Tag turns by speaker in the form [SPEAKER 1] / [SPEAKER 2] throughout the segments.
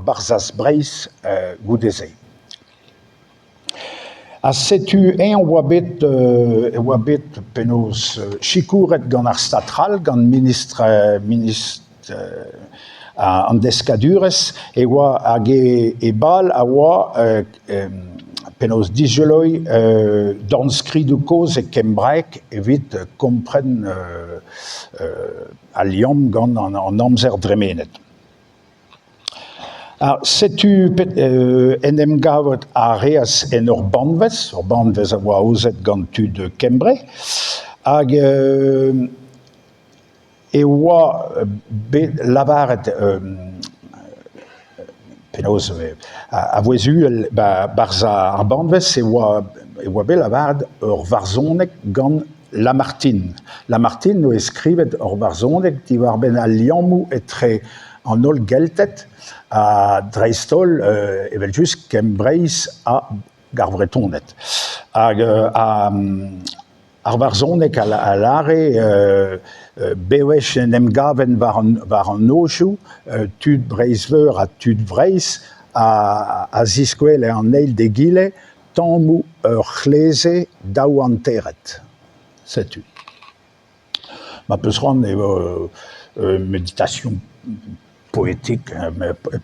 [SPEAKER 1] Barzhaz Breizh goude-se. Ha setu eñ e oa bet e oa bet penaos sikouret gant ar Stad c'hall, gant ministr ministr an deskadurezh e oa hag e bal a oa penaos dizoloiñ dornskridoù kozh e kembraeg evit kompren al liamm gant an amzer dremenet. Ha setu en em gavout a reas en ur banvez, ur banvez a oa aozet gant tud Kembre, hag e oa bet lavaret penaos a vouezh uhel 'barzh ar banvez e oa e oa bet lavaret ur varzhoneg gant Lamartine. Lamartine 'noe skrivet ur varzhoneg diwar-benn al liammoù etre an holl Gelted ha dreist-holl evel-just Kembreiz hag ar Vretoned. Hag ar varzhoneg a lâre bewech en em gaven war an war an nozioù tud Breizh-Veur ha tud Vreizh a ziskwele an eil d'egile tammoù ur c'hleze daouhanteret. Setu. Ma 'peus c'hoant e vo méditation poétique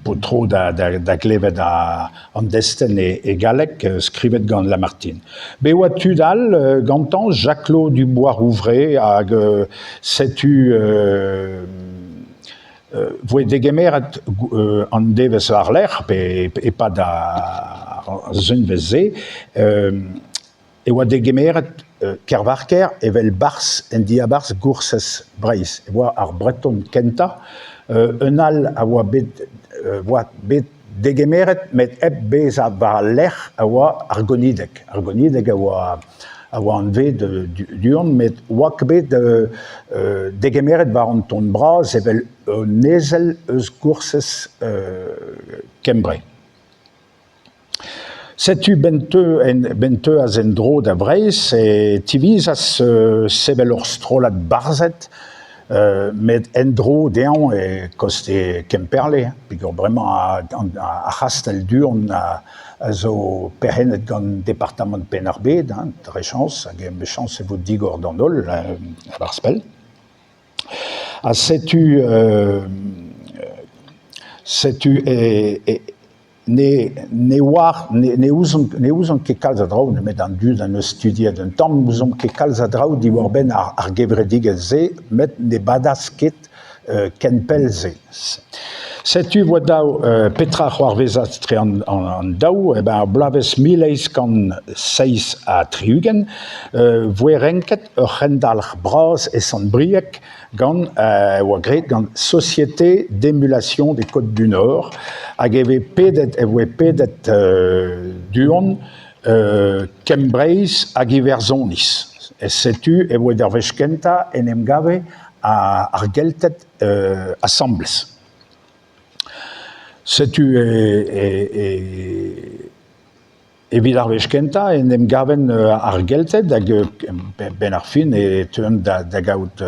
[SPEAKER 1] po tro da glevet an destenn e galleg skrivet gant Lamartine. Bet e oa tud all gantañ, Jacques-Claude Dubois-Rouvray hag setu voe degemeret an devezh war-lerc'h pe e-pad ar sizhunvezh-se e oa degemeret Kervarker evel barzh en diabarzh Goursez Breizh. E oa ar Breton kentañ. Un all a oa bet oa bet degemeret met hep bezañ war al lec'h a oa ar Gonideg. Ar Gonideg a oa a oa anvet du-hont met oa ket bet degemeret war an ton bras evel un ezel eus Goursez Kembre. Setu 'benn teuas en-dro da Vreizh e tivizas sevel ur strollad barzhed met en-dro dezhañ e koste Kemperle peogwir bremañ ar c'hastell du-hont a zo perc'hennet gant departamant Penn-ar-Bed, hein, dre chañs, hag emichañs e vo digor d'an holl a-barzh pell. Ha setu setu e Ne ne oar ne ouzon ne ouzon ket kalz a draoù nemet an dud en deus studiet un tamm n'ouzon ket kalz a draoù diwar-benn ar gevredigezh-se met ne badas ket ken pell-se. Setu 'voa dav petra c'hoarvezas etre an daou eh ben ar bloavezh 1867 voe renket ur c'hendalc'h bras e Sant-Brieg gant e oa graet gant Société d'émulation des Côtes du Nord hag e voe pedet e voe pedet du-hont Kembreiz hag Iwerzhoniz. Setu e voe d'ar wech kentañ en em gave ar Gelted asambles. Setu e Evit ar wech kentañ en em gaven ar Gelted hag benn ar fin e teuan da gaout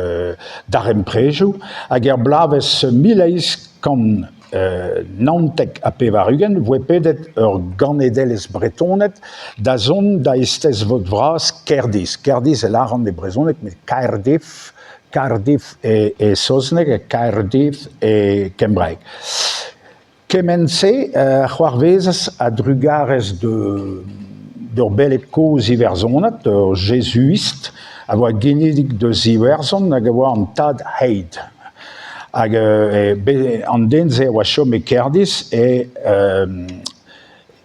[SPEAKER 1] darempredoù hag er bloavezh 1899 voe pedet ur ganedelezh Bretoned da zont da Eisteddfod vras Kerdiz. Kerdiz e lâran e brezhoneg met Caerdydd Cardiff e saozneg ha Caerdydd e kembraeg. Kement-se a c'hoarvezas a-drugarez d'ur beleg kozh iwerzhonat, ur jezuist, a oa genidik deus Iwerzhon hag a oa an tad Heid. Hag an den-se a oa chom e Kerdiz e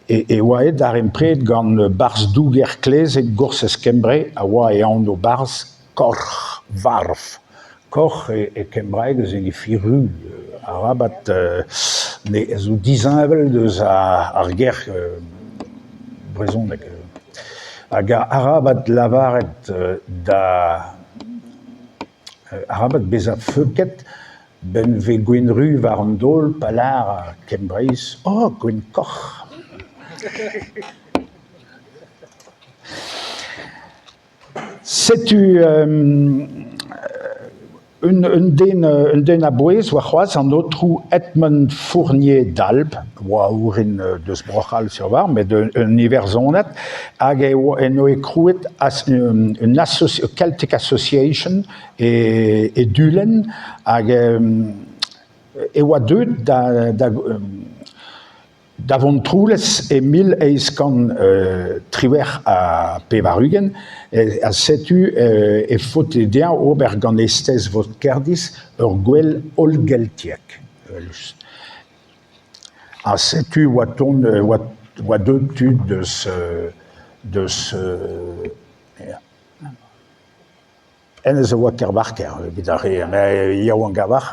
[SPEAKER 1] e oa aet darempred gant barzh douger kleze Gorsez Kembre a oa e anv barzh Korc'h Varv. Korc'h e kembraeg eus hini ru, arabat ne zo disheñvel deus ar ger brezhonek. Hag arabat lavaret da arabat bezañ feuket 'benn 'vez gwin-ru war an daol pa lâr ar Kembreiz oh gwin korc'h. Setu. Un un den un den a-bouez oa c'hoazh, an aotrou Edmund Fournier d'Albe, oa orin deus Bro-C'hall sur war, met un Iwerzhonad, hag e oa en doe krouet un Celtic Association e e Dulenn, hag e oa deuet da da Da Vontroulez e 1898 ha setu e faote dezhañ ober gant Eisteddfod Kerdiz ur gouel hollgeltiek. Ha setu e oa tont oa deuet tud deus deus Hennezh a oa Kervarker evit ar re yaouank a-walc'h.